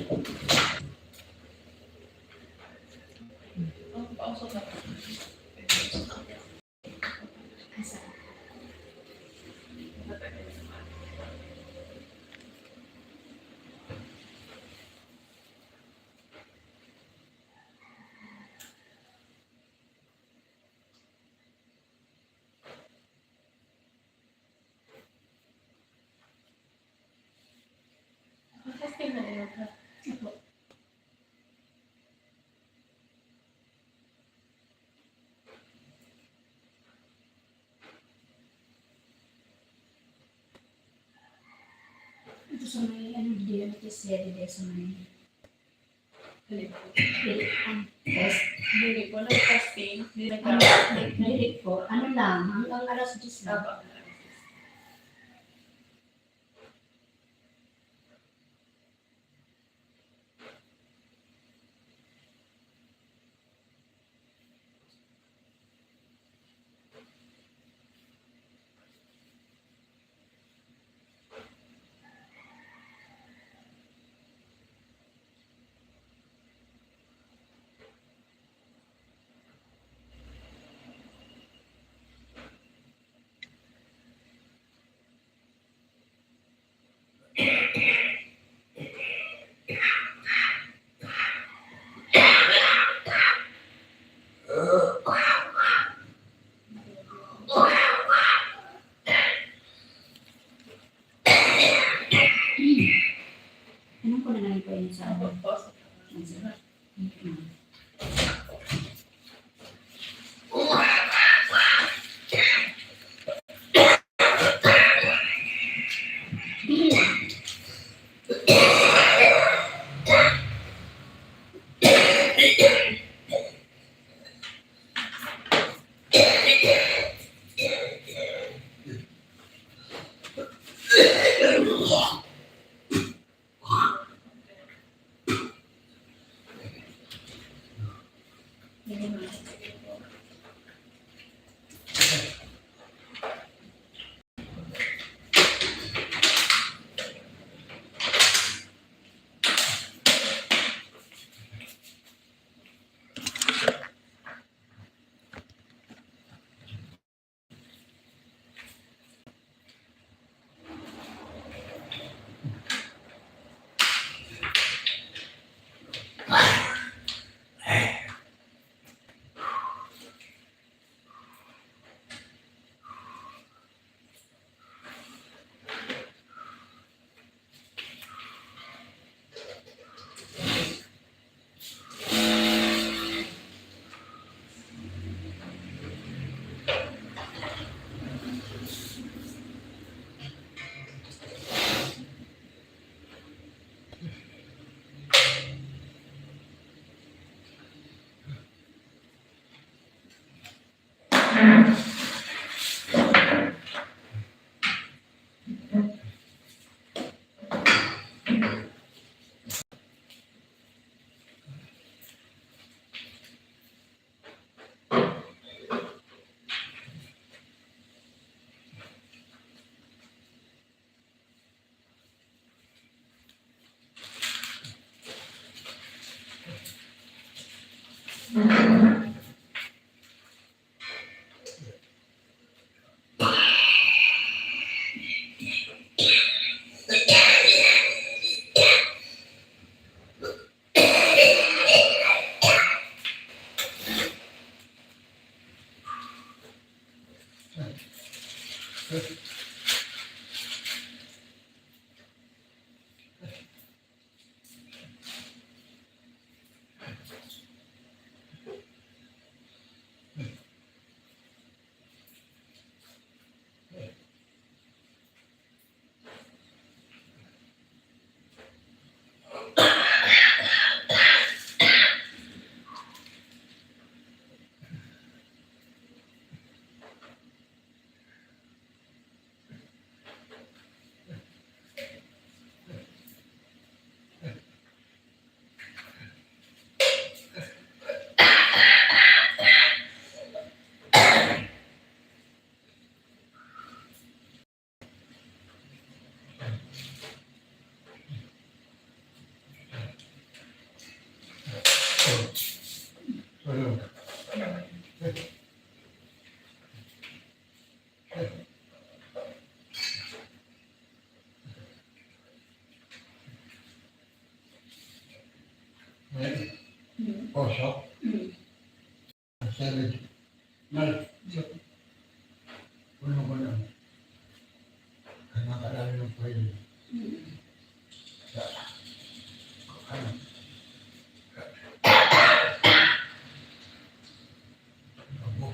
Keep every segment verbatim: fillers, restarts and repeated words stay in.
Ito sa may, ano, di yan, ito sa may, dili, ang test. Dili po, nag-testing. Dili po. Ano lang, hanggang alas diyes lang. Tama. Anong ko na lang po yun sa ano? Tulog. Ayan. Poso. Sabi, mas, puno ko ng, ang mga kalalim ng pwede. Sa, ano, abo.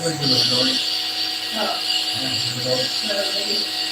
Ay, bulong, Lord. Oo. Ay, bulong. Lord.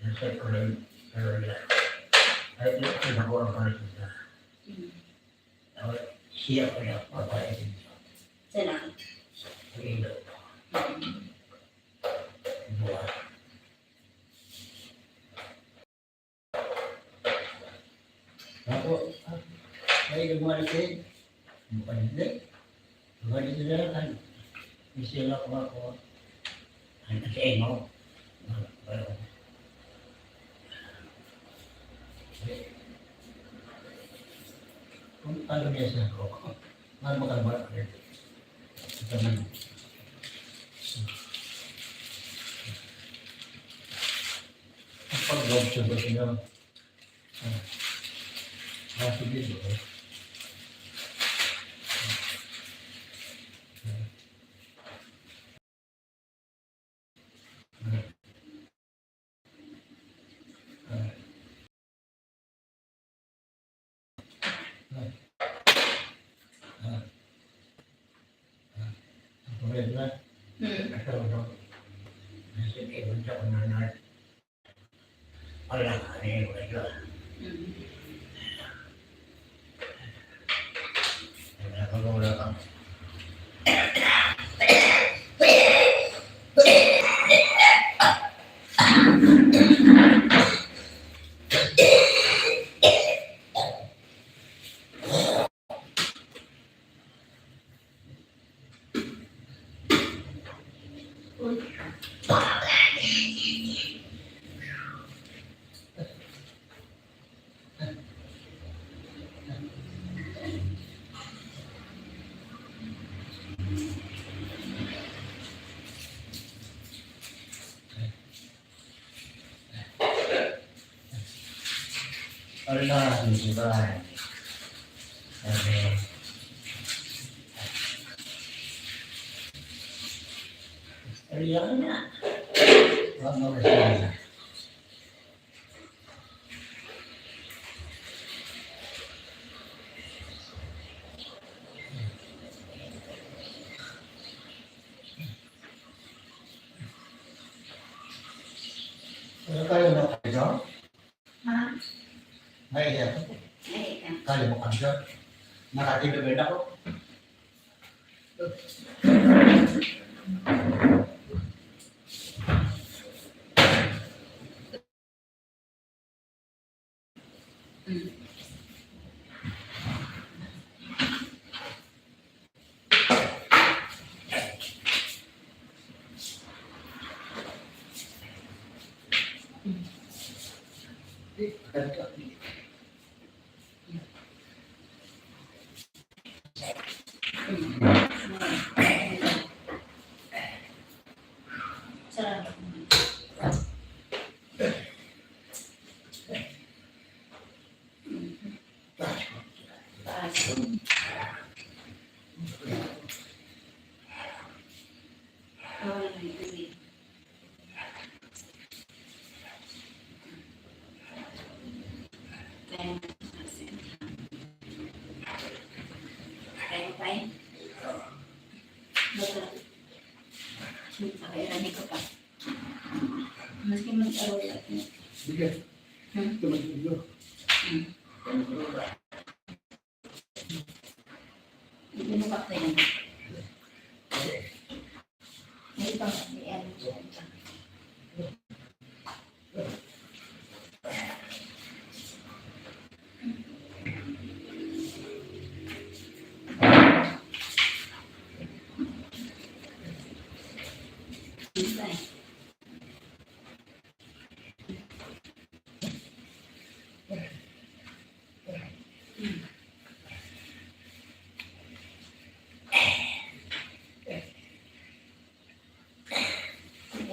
Nasa Korea, Korea. Ay, ito, ito na po ang Korea. Mm. Dapat siya ko na papaitin. Sana. Sa ilo. Mm. Buwan. Ako, ah, ay, gumali kayo. Bukan hindi. Bukan hindi na lang. Misyon ako, ako. Ang kasi mo. Kung ano niya siya ako. Ano ba ka ba? Ito na. Ang pag-observe ko siya. Ah. Ah, sige, bro. Ah. Ah. Ah. Ah. Ang problema, hmm, ito, no? Nasa ibon siya kung nanay. Wala, ano yun, wala. Mm. Wala ka, wala ka. Ala, di ba? Amen. Ariana. Vamos a ver. Ano kayo na kayo? Ha? Ay, iya. Ay, iya. Kaya mo kami dyan. Nakatilo ba ako? Mm. Sarap. Maski mag-arola. Sige. Hmm? Ito, mag-arola. Hmm. Hindi mo pa kaya. Hindi pa, hindi, ano,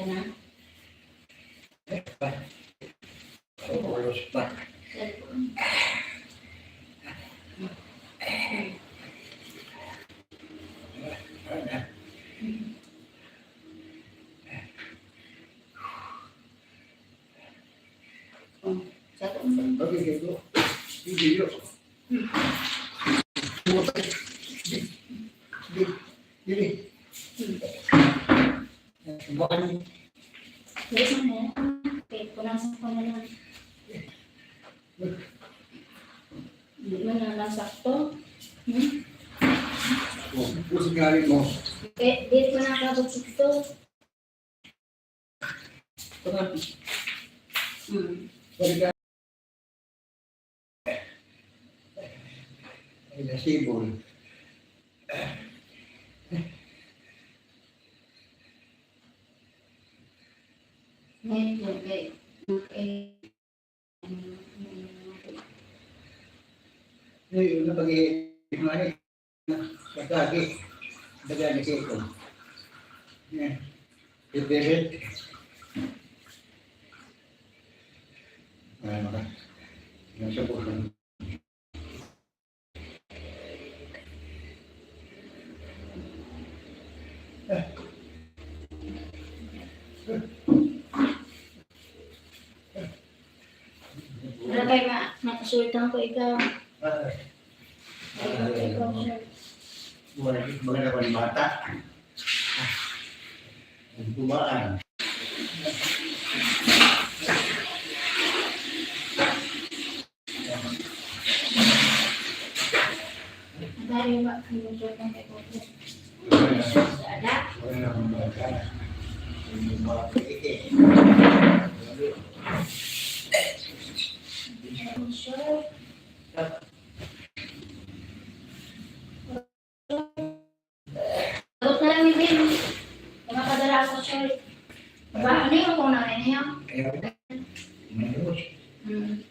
Yan na. Pag-video. Video. Di, di, di. Bukan. Hindi man na. Okay, punasan ko na lang. Hindi man na nasakto. Hmm? Oh, puso galing mo. Eh, di ko nakabot ito. Ito nga. Hmm. Balik ka. Ay, nasibol. Ngayon, okay. Okay. Ngayon, napag-iingat. Pagkagi. Baga ni Kiko. Yan. Favorite. Ayan, mga. Yan sa buhay. Wala kayo ma-, ma-shortan ko ikaw. Ah. Ikaw, ikaw, sir. Wala, maganda pa ni bata. Ang tumaan. Ang tayo ba? Ang shortan ko ikaw, sir. Sa ada? Sure. Abot na lang ni Ben. Kaya makadala ako short. Ba, ano yung kung nanay niya? Ayaw na. May lubos. Hmm.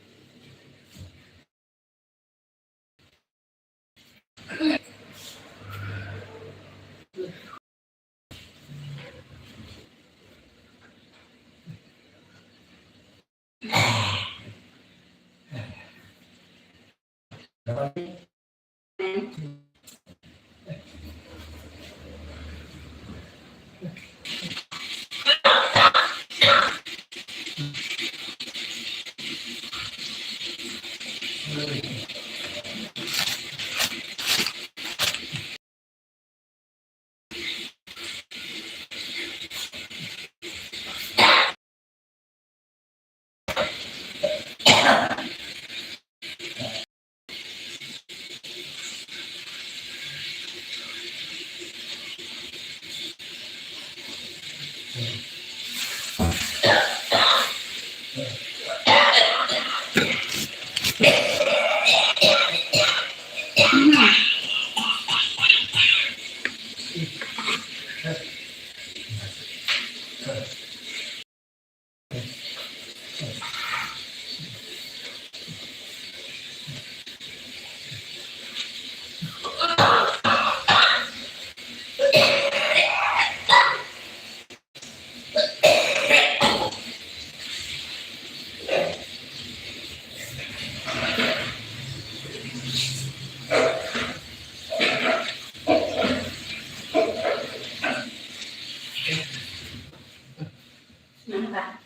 Ano ba?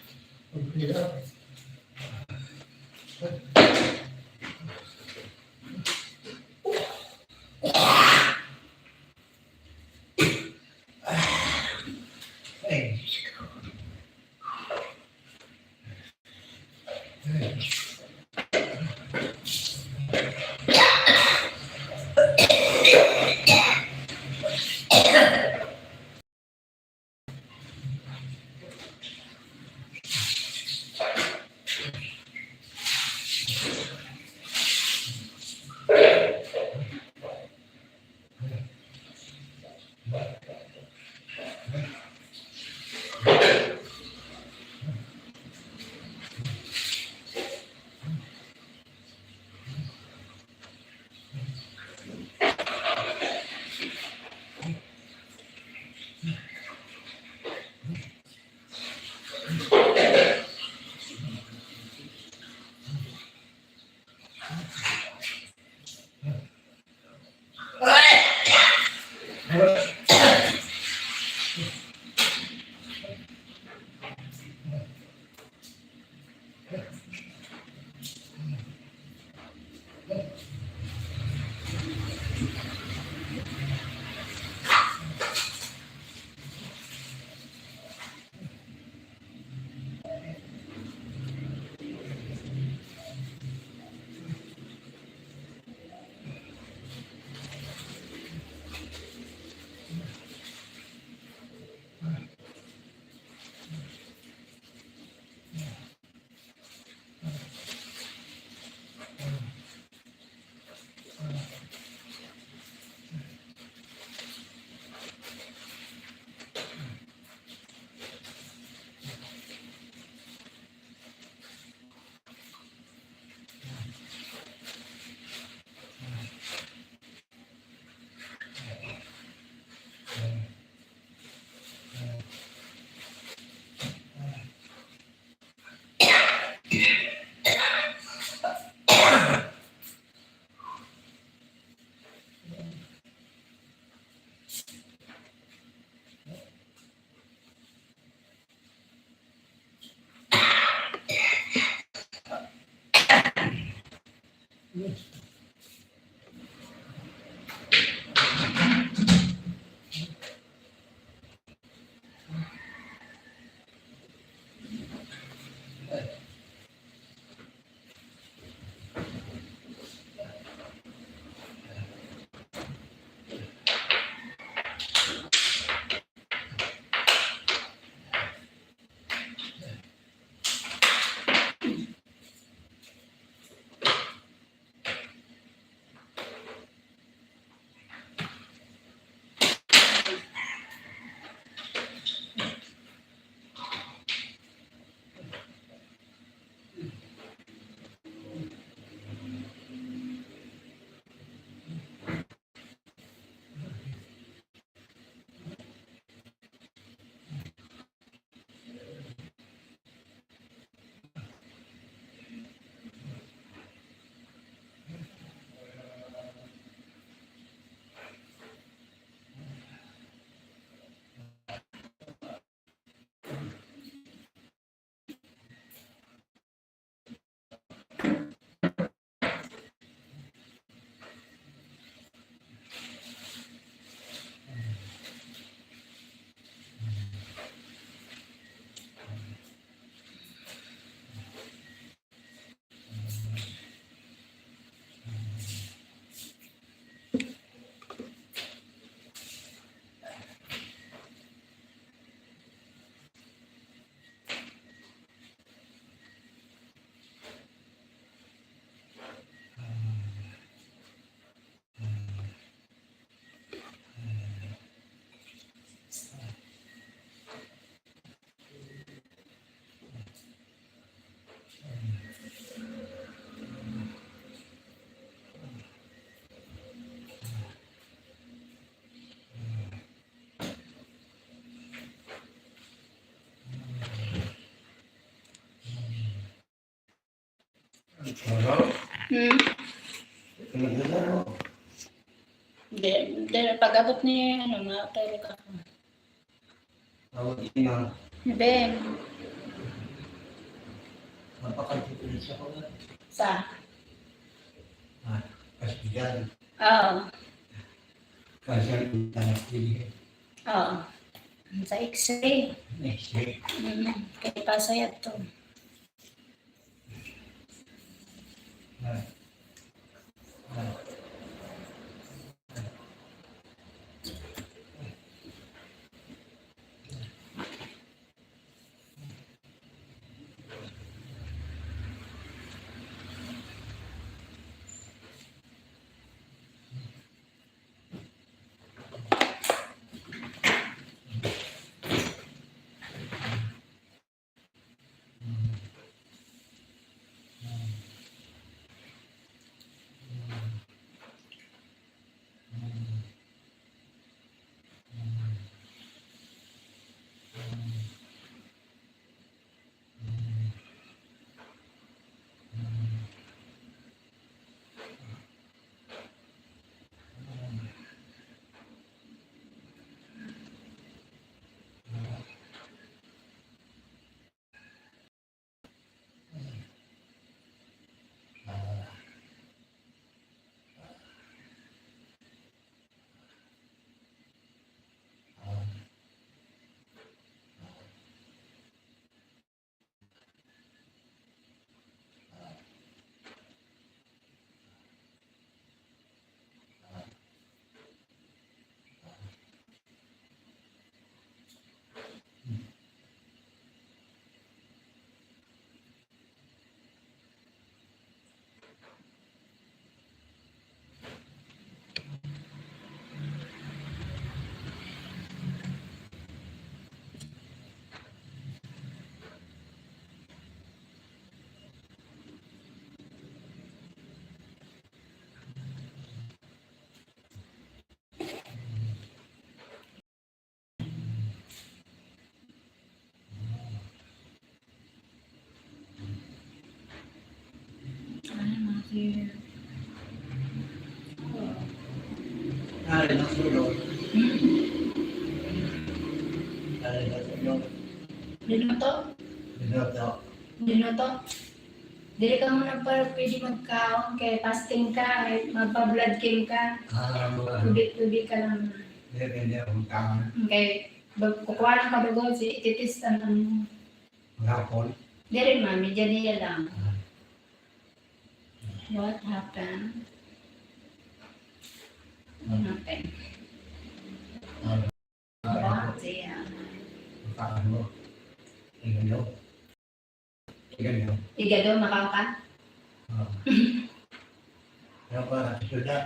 Ay, Diyos ko. Ay. Hmm. Hindi, hindi. Pag-abot ni, ano, matulog ako. Tawag niya. Hindi. Napakadipin siya ko na. Sa? Ah, Kastigan. Oo. Kasi ang tanak din eh. Oo. Sa X-ray. X-ray. Mm. Kaya pasayat to. Ay, mga sir. Ay, nasulo. Ay, nasulo. Minuto? Minuto. Minuto? Diri ka muna pa pwede magkaon kay fasting ka, ay magpa-blood chem ka. Ah, mga ano. Tubig-tubig ka lang. Diri, hindi ako magkaon. Okay. Bag-, kukuha lang ka dugo, si, ititest ang ano. Maghapon? Diri, ma'am. Medyo niya lang. Ah. What happened? What happened? Ah. Grabe, ah. Paano? Igado. Igado. Igado, makaw ka? Oo. Wala pa, suda.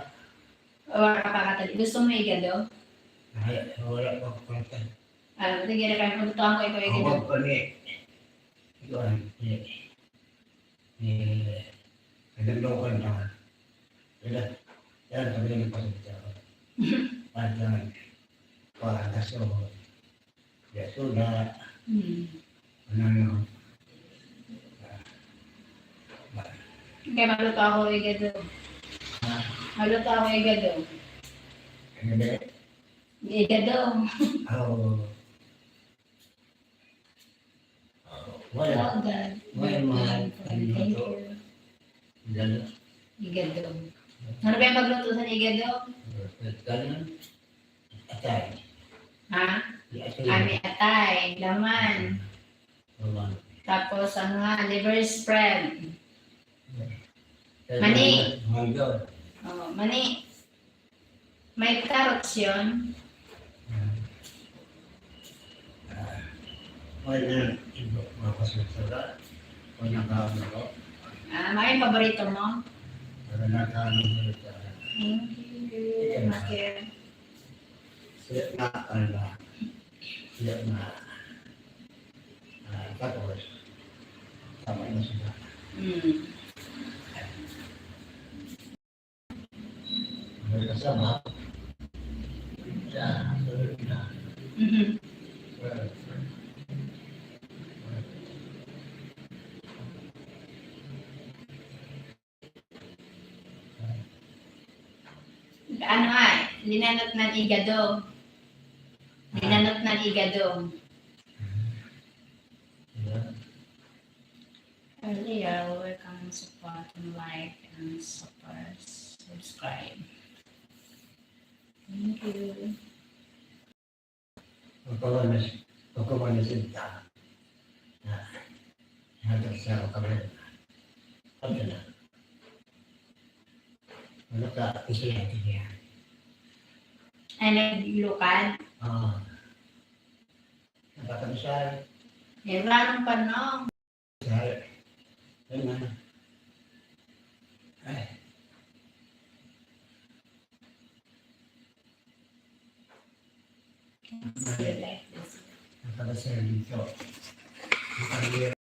Wala ka pa katali. Gusto mo igado? Ay, wala pa ako pantay. Ah, sige, kaya magluto ako, ikaw igado. Ako pa ni, ito, ay, ni, ni, nagluto ka na. Yan, yan, kami nagpasabot ako. At, ah, para sa so, ya, so na, Hmm. ano, ano, ah, ba-, Kaya maluto ako, igado. Ha? Maluto ako, igado. Ano ba? Igado. Oo. Wala. Oh, God. Wala, mahal. Thank you. Igado. Igado. Ano ba yung magluto sa igado? Kanan. Atay. Ha? Atay. Ah, may atay, laman. Laman. Tapos, ano nga, liver spread. Mani. Mahal daw. Oh, mani. May carrots yun. Ah, may na, mapasok sa, o nakaano ko. Ah, may paborito mo? Pero nakaano ko sa, Thank you. Ito na. Okay. Siya na, ano na. Siya na. Ah, tapos, tama na siya. Mm. May kasama. Siya, sunod na. Mhm. Well, Ano nga, linanot ng igado. Linanot ng igado. Yeah. Earlier, welcome support and like and support, subscribe. Thank you. Pagkawanas, pagkawanas yung tao. Na, nagkakasama kami. Ano na? Ano ka, isa lang niya. Ay, naglukad? Oo. Nakakamisal. Eh, wala nang panong. Ay. Ayun na. Ay. Nakabasa dito. Ang karera.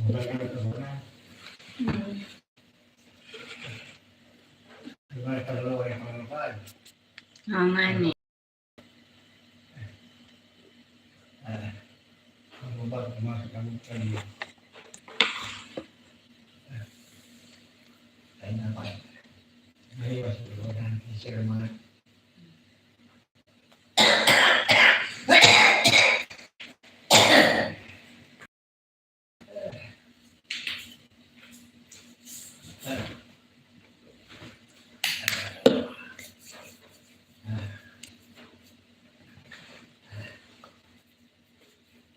Wala na ito, wala. Hmm. Wala na ito, wala na ito. Oo nga, ni. Ah, ang baba, pumasok ang kanya. Ay, naman. Naiwas ko, wala na, sir, mga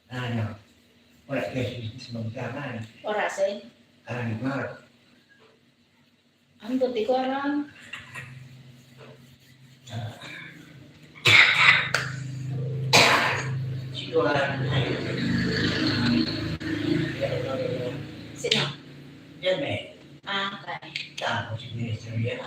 Ano? Wala kayo sa, sa magkaman. Oras eh? Ah, Mark. Ang puti ko, aram. Sino? Yan eh. Ah, okay. Tapos si Minister yan.